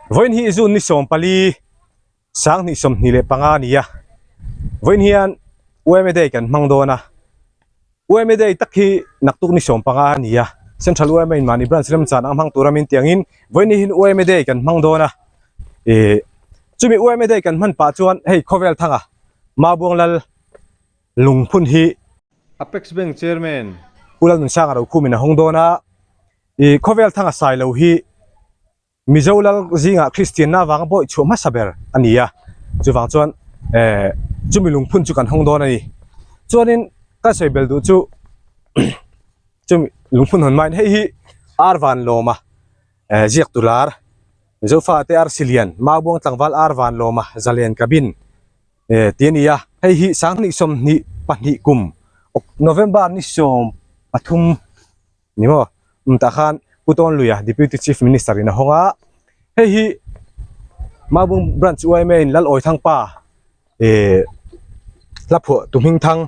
Vawiin hi June ni 14 2025 a ni a, vawiin hian UMA Day kan hmang dawn a, UMA Day tak hi naktuk ni 15 a ni a, Central UMA in mahni branch remchan ang hmang tura min tiangin vawiin hi UMA Day kan hmang dawn a, ih chumi UMA Day kan hman pah chuan hei khawvel thanga Mabuang Lal lungphun hi Apex Bank Chairman. Pu Lalnunsanga Rokhumin a hawng dawn a, ih khawvel thanga Sailo hi Mizo lal zingah Kristianna avanga bawi chhuah hmasa ber a ni a, chuvang chuan eh chumi lungphun chu kan hawng dawn a ni. Chuanin ka sawi bel duh chu chumi lungphun hawn hmain hei hi Arvan Lawma eh ziak tu lar Mizo fate Arsi Lian Maubuang tlangval Arvan Lawma Zalen Cabin eh tih a ni a, hei hi 2022 kum November ni 13 Ni maw? Um tah khan Pu Tawn Luia Deputy Chief Minister in a hawng a, hei hi Mabung Branch yma in Lal Awithangpa eh hla phuah tu hming thang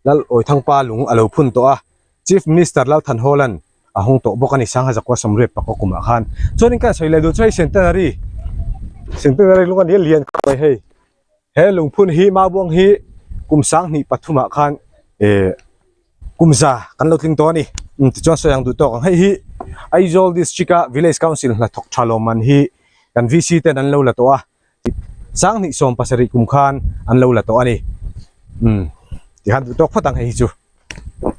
Lal Awithangpa lung a lo phun tawh a, Chief Minister Lal Than Hawlan a hawng tawh bawk a ni Sanghazakua Sawmriat pakua kumah khan. Chuanin ka sawi leh duh chu hei Centenary Centenary lung a ni a lian khawp mai hei. He lungphun hi Maubuang hi kum 2003 ah khan eh kum za kan lo tling tawh a ni. Um tichuan sawi ang duh tawk ang hei hi Aizawl district a village council hnathawk tha lawm an hi kan VC ten an lo la tawh a 2017 kum khan an lo la tawh a ni. Um tikhan duh tawk phawt ang hei hi chu.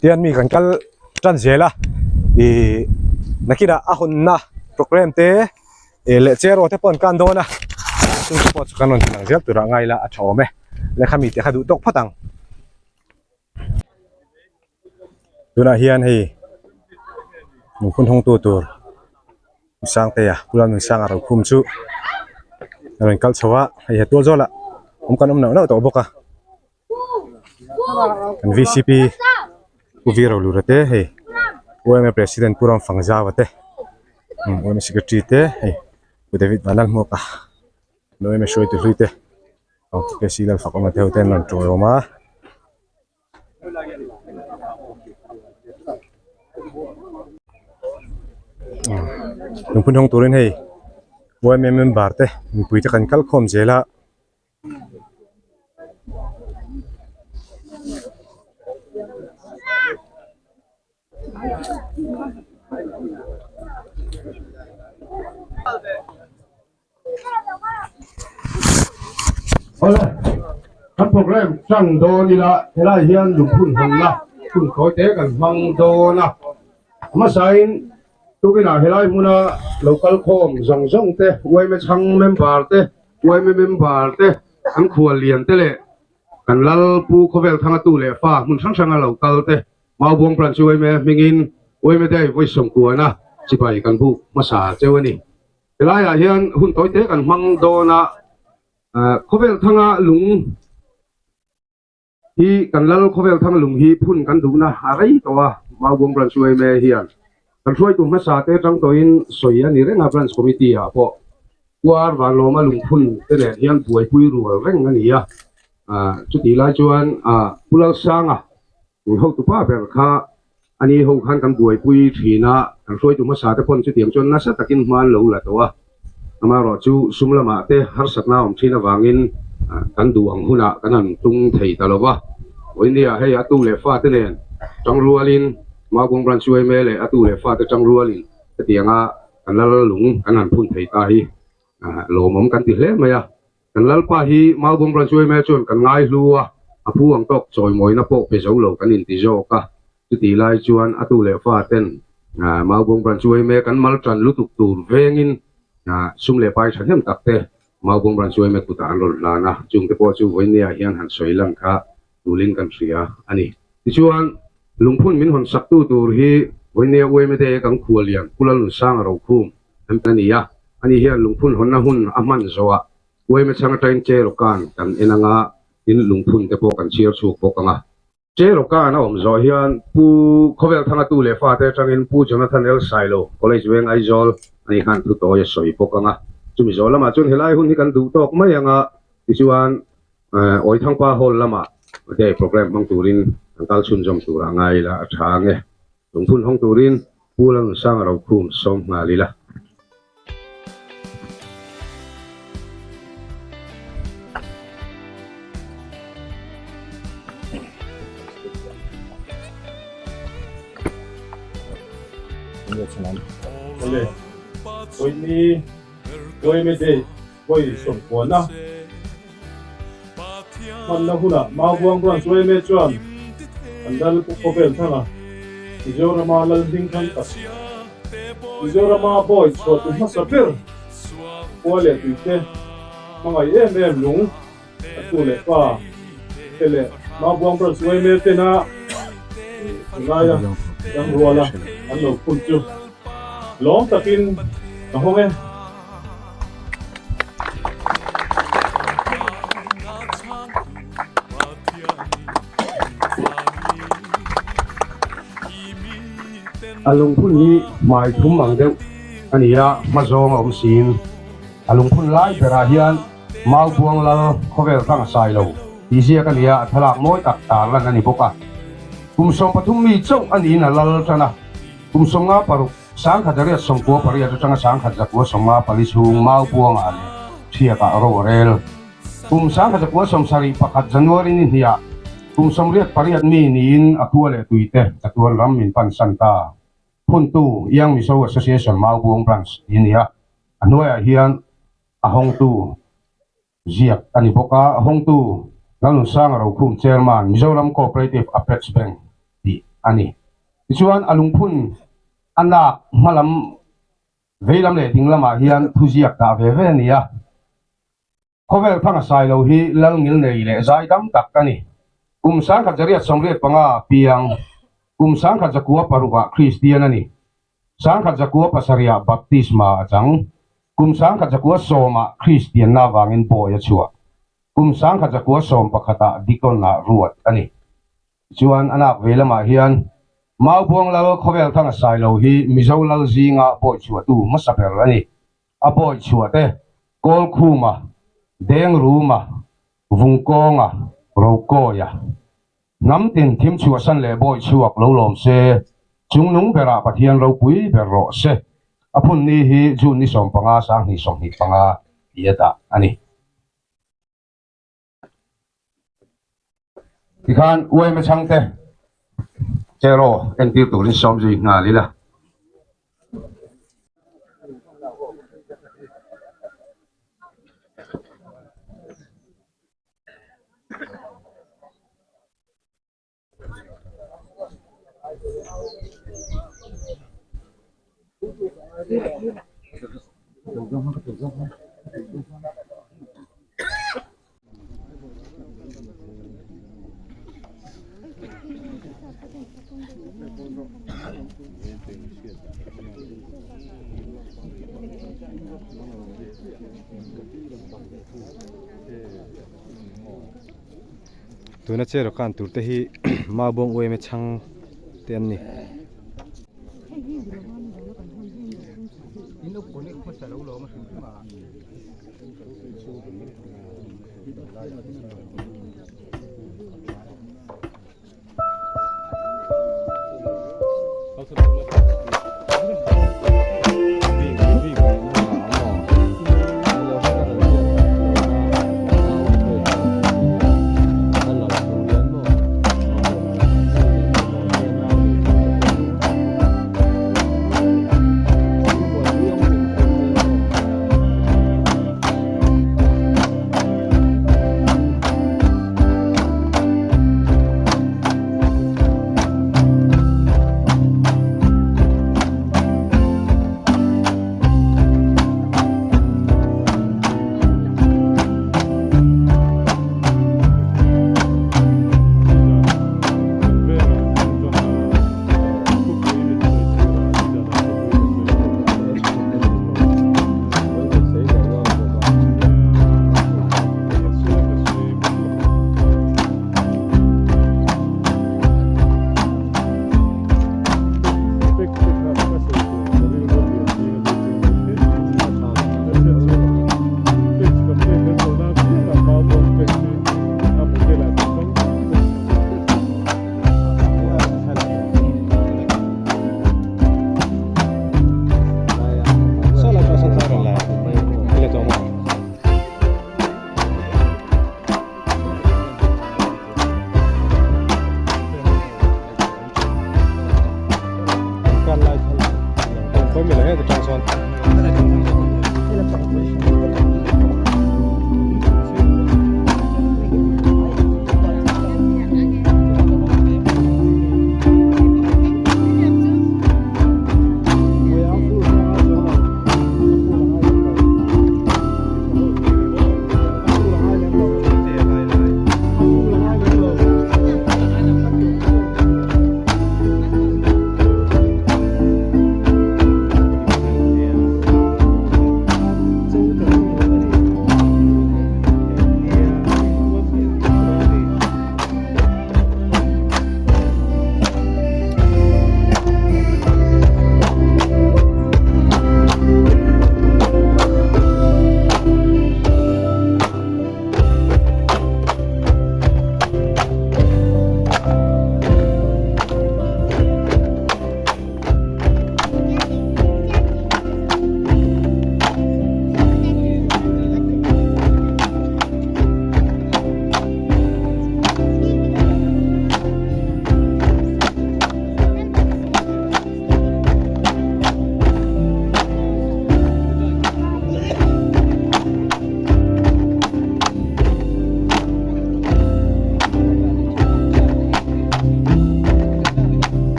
Tian mi kan kal tan zel a ih nakinah a hawnna programme te ih leh chair aw te pawh an kan dawn a chung te pawh chu kan rawn ti lang zel turah ngai ila a tha awm e lehkha mi te kha duh tawk phawt ang tunah hian hei lungphun hawngtu tur Sangtea Pu Lalnunsanga Rokhum chu a rawn kal chho a hei he tual zawlah awm kan awm nauh nauh tawh bawk a. Kan VCP Pu V Rolura te hei yma President Pu Ramfangzaua te yma Secretary te hei Pu David Vanlalhmuaka yma hruaitu hlui te KC Lalfakawma te ho te an rawn tawiawm a. Lungphun hawng turin hei yma member te mipui te kan kal khawm zel a. Awle, kan program tang dawn ila helai hian lungphun hawnna hun kawi te kan hmang dawn a. Hmasain tukinah helai hmuna lo kal khawm zawng zawng te yma chhang member te yma member te an khual lian te leh kan lal pu khawvel thanga tu leh fa hmun hrang hranga lo kal te Maubuang Branch yma hmingin yma Day vawi sawmkuana chibai kan buk hmasa cheu a ni. Helaiah hian hun tawi te kan hmang dawn a, khawvel thanga lung hi kan lal khawvel thang lung hi phun kan duhna a rei tawh a, Maubuang Branch yma hian kan hruaitu hmasa te atang tawhin sawi a ni reng a, Branch Committee ah pawh Kuar Vanlawma lungphun te nen hian buaipui rual reng a ni a, chutih lai chuan Pu Lalsanga hotu pa ber kha A ni ho khan kan buaipui thin a, kan hruaitu hmasa te pawn chutiang chuan nasa takin hma an lo la tawh a. Amaherawh chu sum lamah te harsatna a awm thin avangin kan duh ang hunah kan han tum thei ta lo va. Vawinia hei a tu leh fate nen tangrualin Maubuang Branch yma leh a tu leh fate tangrualin hetianga kan lal lung kan han phun thei ta hi lawmawm kan ti hle mai a. Kan Lalpa hi Maubuang Branch yma chuan kan ngai hlu a, a phu ang tawk chawimawina pawh pe zo lo kan inti zawk a. Chutih lai chuan a tu leh fa ten Maubuang Branch yma kan mal tan lutuk tur vengin sum leh pai thahnem tak te Maubuang Branch yma kutah an rawn hlan a, chungte pawh chu vawinia hian han sawi lan kha tulin kan hria a ni. Tichuan, lungphun min hawn saktu tur hi vawinia yma te kan khuallian Pu Lalnunsanga Rokhum an a ni a, ani hian lungphun hawnna hun a hman zawhah yma chhang atangin Cherokan kan en anga tin lungphun te pawh kan chhiar chhuak bawk ang a. Cherokan a awm zawh hian Pu Khawvel Thangatu leh fate atangin Pu Jonathan L. Sailo, College Veng Aizawl ani khan thu tawi a sawi bawk ang a. Chumi zawh lamah chuan helai hun hi kan duh tawk mai ang a, tichuan Awithangpa Hall lamah day programme hmang turin kan kal chhunzawm turah ngai ila a tha ang e. Lungphun hawng turin Pu Lalnunsanga Rokhum sawm nghal ila. Awle, Vawiini Yma Day vawi sawmkuana hmanna hunah Maubuang Branch yma chuan an lal Pu Khawvel Thanga Mizorama lal hming thang tak Mizorama bawi chhuahtu hmasa ber khua leh tuite hmangaih em em lung A tu leh pa te leh Maubuang Branch yma tena ngaia dang ruala an lo phun chu lawm takin ka hawng e. A lungphun hi hmai thum ang deuh a ni a, hma zawng a awm siin a lungphun lai berah hian Maubuang lal khawvel hrang a sai lo tih ziak a ni a, a thlalak mawi tak tarlan a ni bawk a. Kum 13 mi chauh a niin a lal tan a, kum 56, 1898 atanga 1954 chhung Maubuangah leh Thiakah ro a rel. Kum 1971 January ni hniah kum 88 mi niin a khua leh tuite chatuan ram min pansan ta. Phuntu Young Mizo Association Maubuang Branch tih a ni a, a hnuaiah hian A hawngtu ziak a ni bawk a, a hawngtu Lalnunsanga Rokhum Chairman, Mizoram Cooperative Apex Bank tih a ni. Tichuan a lungphun a nak hmalam veilam leh dinglamah hian thuziak dah ve ve a ni a. Khawvel thanga sai lo hi lal ngilnei leh zai dam tak a ni. Kum 1885 piang kum 1906 Kristian a ni. 1907 Baptisma a chang. Kum 1910 Kristianna avangin bawi a chhuah. Kum 1911 Deacon-ah ruat a ni. Tichuan, a nak ve lamah hian Maubuang Lal Khawvel Thanga Sailo hi Mizo Lal zinga bawi chhuahtu hmasa ber a ni. A bawi chhuah te Kawlkhuma, Dengruma, Vungkawnga, Rokawia. Hnam tin thim chhuahsan leh bawi chhuak lo lawm se, chungnung berah Pathian ropui ber rawh se. A phun ni hi June ni 15 2025 tih a dah a ni. Tikhan yma chhangte cheraw entir turin sawm zui nghal ila. Tuna chair kan tur te hi Maubawng uaime chhang te an ni.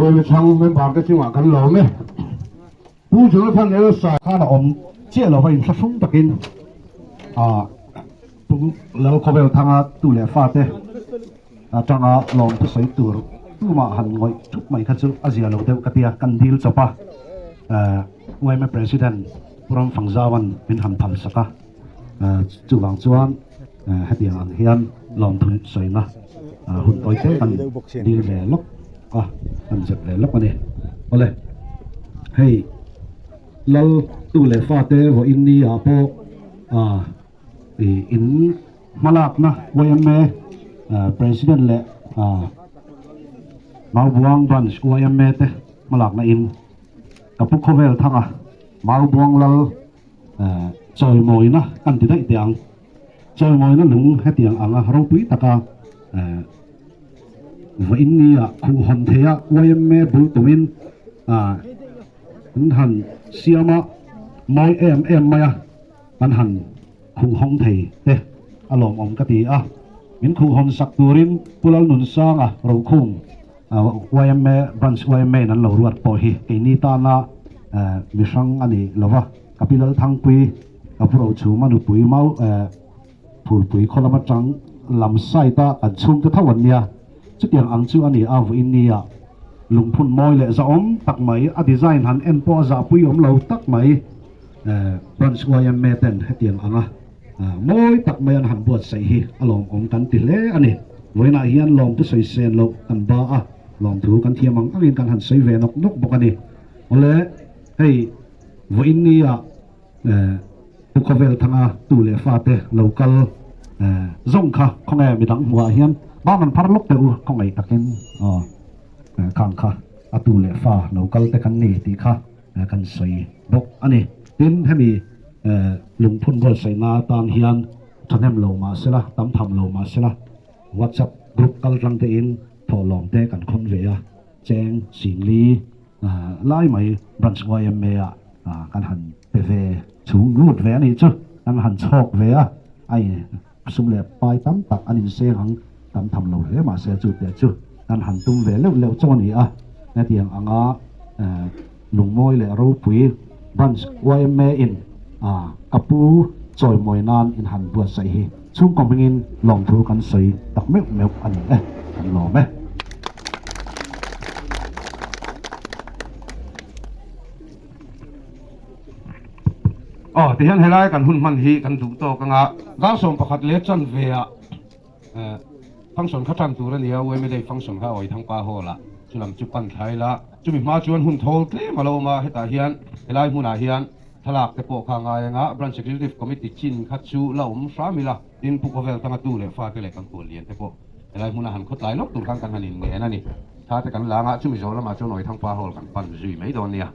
Uaimi chhang member te chungah kan lawm e. Pu Jonathan Elsa. Khan a awm chiah lova inthlahrung takin ah Pu Lalkhawvelthanga tu leh fate atanga lawm thusawi tur tumah han ngawih thup mai kha chu a zia lo deuh ka tia kan dil chawp a yma President Pu Ramfangzauan min han phal sak a chuvang chuan hetiang ang hian lawm thusawina hun tawi te kan dil ve lawk a kan zep ve lawk a ni awle hei Lal tu leh fate vawiin ni ah pawh in hmalakna yma President leh Maubuang Branch yma te hmalakna in ka pu khawvel thanga Maubuang Lal chawimawina kan ti daih teh ang. Chawimawina lung hetiang anga ropui taka vawiin nia khuh hawn theia yma bul tumin an han siam a, mawi em em mai a. Kan han khuhhawng thei te a lawmawm ka ti a, min khuhhawn sak turin Pu Lalnunsanga Rokhum yma Branch yma in an lo ruat pawh hi keini tana mi hrang a ni lo va, ka Pi Lalthangpui, ka Pu Rochhuma nupui Mau Phulpui khaw lam atang lam side a kan chhungte tho an nia, chutiang ang chu a ni a vawiin nia lungphun mawi leh zahawm tak mai a design han en pawh a zahpui awm lo tak mai. Branch yma ten hetiang anga mawi tak mai an han buatsaih hi a lawmawm kan ti hle a ni. Vawiinah hian lawmte sawi sen loh kan ba a, lawmthu kan thiam ang angin kan han sawi ve nawk nawk bawk a ni. Awle, hei vawiin nia Pu Khawvelthanga tu leh fate lo kal zawng kha khawnge midang hmuhah hian bang an phar lawk teh u khawngaih takin aw khang kha a tu leh fa lo kal te kan ni tih kha kan sawi bawk a ni. Tin, hemi lungphun buatsaihna atan hian thahnem lo mah sela, tam tham lo mah sela, WhatsApp group kal tlang tein thawhlawm te kan khawn ve a, cheng Singli lai mai Branch yma ah kan han pe ve chhung lut ve a nih chu, kan han chhawk ve a, ai sum leh pai tam tak an inseng ang tam tham lo hle mah se chu teh chu kan han tum ve leuh leuh chaw a ni a, hetiang anga lungmawi leh ropui Branch yma in ka pu chawimawi nan in han buatsaih hi chhungkaw hmingin lawmthu kan sawi tak meuh meuh a ni e, kan lawm e. Aw tihian helai kan hun hman hi kan duh tawk anga Galsawm pakhat leh chan ve ah function kha tan tur a nia UMA Day function kha Awithangpa Hall ah chulam chu pan thlai la chumi hma chuan hun thawl tlem a lo awm a hetah hian helai hmunah hian thlalak te pawh kha a ngai anga Branch Executive Committee chin kha chu la awm hram ila tin Pu Khawvel tanga tu leh fate leh kan kual lian te pawh helai hmuna han khawtlai lawk tur khan kan han inngen a ni. Thla te kan la anga chumi zawh lamah chuan Awithangpa Hall kan pan zui mai dawn nia.